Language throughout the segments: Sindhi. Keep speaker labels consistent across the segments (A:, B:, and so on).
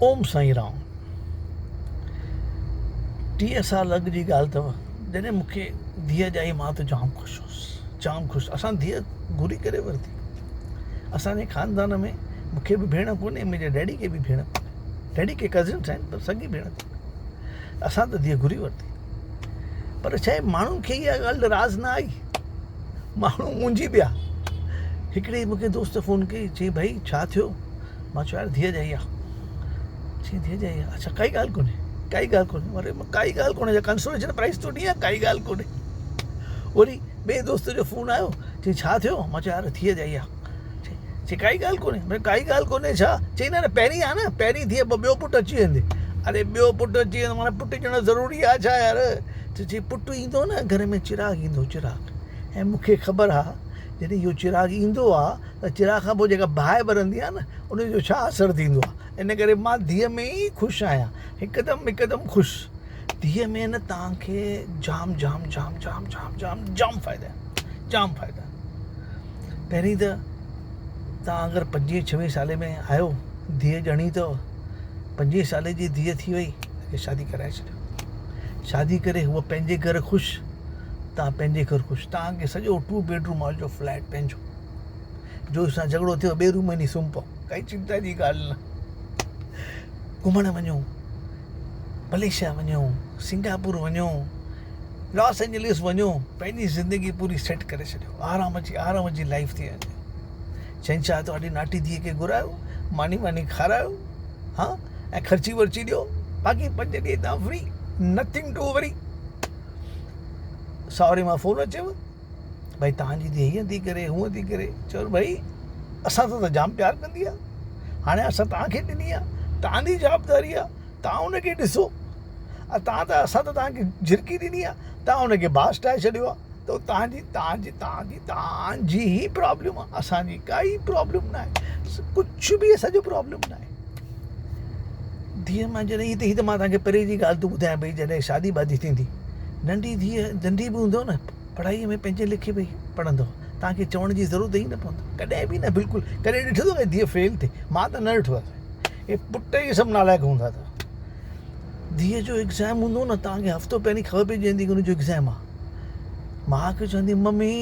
A: اوم سائين رام. 30 سال اڳ جي ڳالهه اٿو جڏهن مون کي ڌيء ڄائي مان ته جام خوش هوس جام خوش اسان ڌيء گهري ڪري ورتي اسان جي خاندان ۾ مون کي به ڀيڻ ڪونهي منهنجي ڊيڊي کي به ڀيڻ ڪونهي ڊيڊي کي ڪزنس آهن پر سڳي ڀيڻ ڪونهي اسان ته ڌيء گهري ورتي پر ڇا آهي ماڻهن کي اها ڳالهه راز نه آئي ماڻهو منجهي پيا هڪڙي مون کي دوست فون ڪئي چئي ڀائي ڇا ٿيو مان چيو يار ڌيء ڄائي آ چئي ڌيء ڄائي آ اڇا ڪائي ڳالهه ڪونهي ڪائي ڳالهه ڪونهي وري ڪائي ڳالهه ڪونهي ڪنسوليشن پرائز ٿو ڏيان ڪائي ڳالهه ڪونهي وري ٻئي دوست جو فون آيو چئي ڇا ٿيو مان چيو يار ڌيء ڄائي آ چئي ڪائي ڳالهه ڪونهي ڀئي ڪائي ڳالهه ڪونهي ڇا چئي نه نه پهرين آ نه پهرين ڌيء پوء ٻيو پٽ اچي ويندي اري ٻيو پٽ اچي ويندو معنيٰ پٽ ڄڻ ضروري آ ڇا يار چئي پٽ ايندو نه گهر ۾ چراغ ايندو چراغ ۽ مون کي خبر آ جڏهن اهو چراغ ايندو آ ته چراغ کان پوء جيڪا باهه ٻرندي آ نه ان جو ڇا اثر ٿيندو آ ان ڪري مان ڌيء ۾ ئي خوش آهيان هڪدم هڪدم خوش ڌيء ۾ نه توهان کي جام جام جام جام جام جام جام فائدا آهن جام فائدا پهرين ته توهان اگر پنجويهه ڇويهه سالي ۾ آهيو ڌيء ڄڻي اٿو پنجويهه سالي جي ڌيء ٿي وئي ته شادي ڪرائي ڇڏيو شادي ڪري هوء پنهنجي گهر خوش توهان پنهنجي گهر خوش توهان کي سڄو ٽو بيڊ روم هال جو فليٽ پنهنجو جو سان جهڳڙو ٿيو ٻئي روم ۾ وڃي سمهي پئو ڪائي چنتا جي ڳالهه نه گهمڻ وڃو ملائيشيا وڃو سنگاپور وڃو لاس اينجلس وڃو پنهنجي زندگي پوري سيٽ ڪري ڇڏيو آرام جي آرام جي لائف ٿي وڃي شهنشاهه تهاڏي ناٽي ڌيء کي گهرايو ماني واني کارايو ها ۽ خرچي ورچي ڏيو باقي پنج ڏينهن تان فري نٿنگ ٽو وري ساوري مان فون اچيو ڀئي تهان جي ڌيء هيئن ٿي ڪري هونئن ٿي ڪري چيو ڀئي اسان سان ته جام پيار ڪندي آهي هاڻي اسان تهان کي ڏني آهي تهان جي جوابداري آهي تهان ان کي ڏسو تهان ته اسان ته تهان کي جهرڪي ڏني آهي تهان ان کي باس ٺاهي ڇڏيو آهي ته تهان جي تهان جي تهان جي تهان جي ئي پرابلم آهي اسان جي ڪائي پرابلم نه آهي ڪجهه به اسان جو پرابلم نه آهي ڌيء مان جڏهن هي ته هي ته مان توهان کي پري جي ڳالهه ٿو ٻڌايان پئي جڏهن شادي بادي ٿيندي ننڍي ڌيء ننڍي به هوندو نه پڙهائيء ۾ پنهنجي لکي پئي پڙهندو توهان کي چوڻ جي ضرورت ئي نه پوندو ڪڏهن به نه بلڪل ڪڏهن ڏٺو اٿو ڌيء فيل ٿئي مان ته نه ڏٺو آهي اهي پٽ ئي سڀ نالائق هوندا اٿو ڌيء جو ايگزام هوندو نه توهان کي هفتو پهرين خبر پئجي ويندي هن جو ايگزام آهي ماء کي چوندي ممي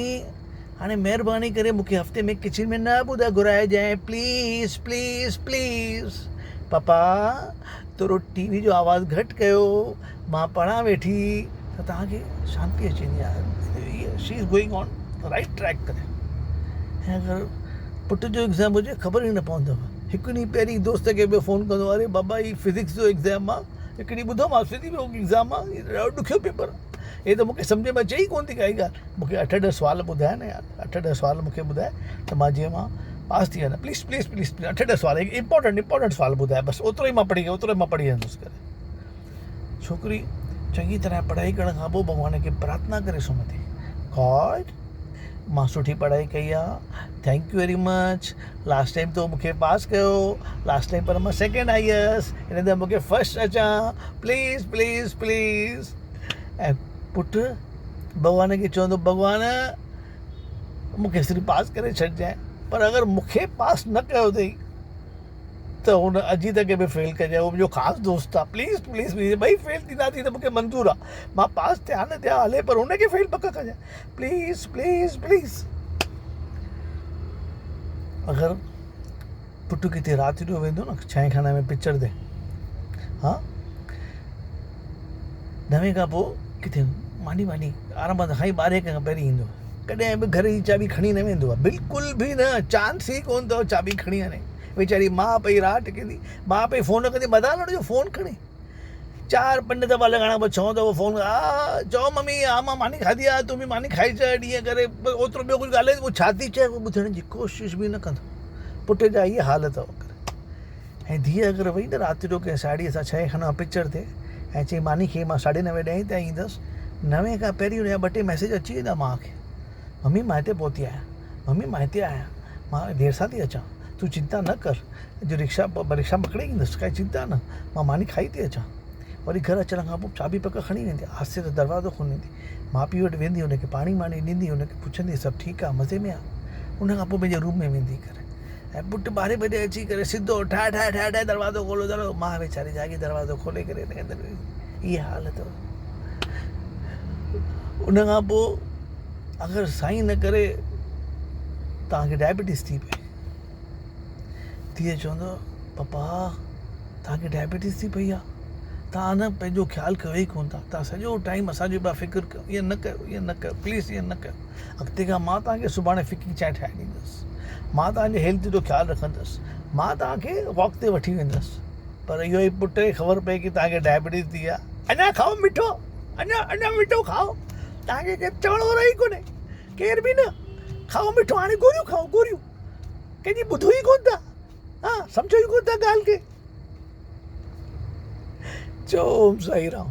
A: هاڻي مهرباني ڪري مون کي هفتي ۾ ڪچن ۾ نه ٻڌا گهرائجانء پليز پليز پليز پپا ٿورو ٽي وي جو آواز گهٽ ڪيو مان پڙهان ويٺي ته توهان کي شانتي اچي ويندي آهي she is going on right track ڪري ۽ اگر پٽ جو ايگزام هجي خبر ئي نه پوندو هڪ ڏينهن پهرين دوست کي به فون ڪندو اري بابا هي فزڪس جو ايگزام آ هڪ ڏينهن ٻڌو مان فزڪس جو ايگزام آ ڏاڍو ڏکيو پيپر آ هي ته مون کي سمجهه ۾ اچي ئي ڪونه ٿي ڪائي ڳالهه مون کي اٺ ڏهه سوال ٻڌاء نه يار اٺ ڏهه سوال مون کي ٻڌاء ته مان جيئن مان پاس ٿي وڃان پليز پليز پليز پليز اٺ ڏهه سوال امپورٽنٽ امپورٽنٽ سوال ٻڌاء بس اوترو ئي مان پڙهي اوترو ئي مان پڙهي ويندس ڪري ڇوڪري چڱي طرح پڙهائي ڪرڻ کان پوء ڀڳوان کي پرارٿنا ڪري سمهندي گاڊ مان سٺي پڙهائي ڪئي آ thank you very much last time تو مون کي پاس ڪيو لاسٽ ٽائيم پر مان سيڪنڊ آئي هيس هن دفعي مون کي فرسٽ اچان پليز پليز پليز ۽ پٽ ڀڳوان کي چوندو ڀڳوان مون کي صرف پاس ڪري ڇڏجانء پر اگر مون کي پاس نه ڪيو اٿئي ته هن اجيت کي به فيل ڪجانء هو منهنجو خاص دوست آهي پليز پليز پليز ٻئي فيل ٿينداسين ته مون کي منظور آهي مان پاس ٿيان نه ٿيان هلي پر هن کي فيل پڪ ڪجانء پليز پليز پليز اگر پٽ ڪٿي رات جو ويندو نه ڇهين کان نوين پڪچر تي ها نوين کان پوء ڪٿي ماني واني آرام سان کائي ٻارهين کان پهرين ايندو ڪڏهن به گهر جي چاٻي کڻي نه ويندو آهي بلڪل به نه چانس ئي ڪونه اٿو چاٻي کڻي وڃي ويچاري ماء پئي راهه ٽڪندي ماء پئي فون ڪندي مدان هن جو فون کڻي چار پنج دفعا لڳائڻ کان پوء ڇهون دفعو فون آ چئو ممي ها مان ماني کاڌي آ تون به ماني کائي اچ ائين ڪري اوترو ٻيو ڪجهه ڳالهائي پوء ڇا ٿي چئي ٻڌڻ جي ڪوشش به نه ڪندو پٽ جا اهي حال اٿو ۽ ڌيء اگر وئي نه رات جو ڪنهن ساهيڙيء سان ڇهين کن پڪچر تي ۽ چئي ماني کائي مان ساڍي نوين ڏهين تائين ايندس نوين کان پهرين هن جا ٻه ٽي ميسيج اچي ويندا ماء کي ممي مان هتي پهتي آهيان ممي مان هتي آهيان مان دير سان ٿي اچان تون چنتا نه ڪر جو رڪشا رڪشا پڪڙي ايندس ڪائي چنتا نه مان ماني کائي ٿي اچان وري گهر اچڻ کان پوء چاٻي پڪ کڻي ويندي آهستي آهستي دروازو کوليندي ماء پيء وٽ ويندي هن کي پاڻي واڻي ڏيندي هن کي پڇندي سڀ ٺيڪ آهي مزي ۾ آهي ان کان پوء پنهنجي روم ۾ ويندي ڪري ۽ پٽ ٻارهين بجي اچي ڪري سڌو ٺاهه ٺاهه ٺاهه ٺاهه دروازو کولو دروازو ماء ويچاري جاڳي دروازو کولي ڪري هن کي اندر اها حالت هئي. ان کان پوء اگر سائين نه ڪري توهان کي ڊائبٽيز ٿي پئي ڌيء چوندو پپا توهان کي ڊائبٽيز ٿي پئي آهي توهان نه پنهنجو خيال ڪيو ئي ڪونه ٿا توهان سڄو ٽائيم اسان جو پيا فڪر ڪيو ائين نه ڪيو ائين نه ڪيو پليز ائين نه ڪيو اڳتي کان مان توهان کي سڀاڻي ڦڪي چانهه ٺاهي ڏيندس مان توهان جي هيلٿ جو خيال رکندس مان توهان کي واڪ تي وٺي ويندس پر اهو ئي پٽ کي خبر پئي ڪي توهان کي ڊائبٽيز ٿي آهي اڃا کائو مٺو اڃا اڃا مٺو کائو توهان کي ڪير چوڻ وارو ئي ڪونهي ڪير به نه کائو مٺو هاڻي گوريون کائو گوريون ڪنهن جي ٻڌو ئي ڪونه ٿا ها سمجهو ئي ڪونه ٿا ڳالهه کي چئو اوم سائي رام.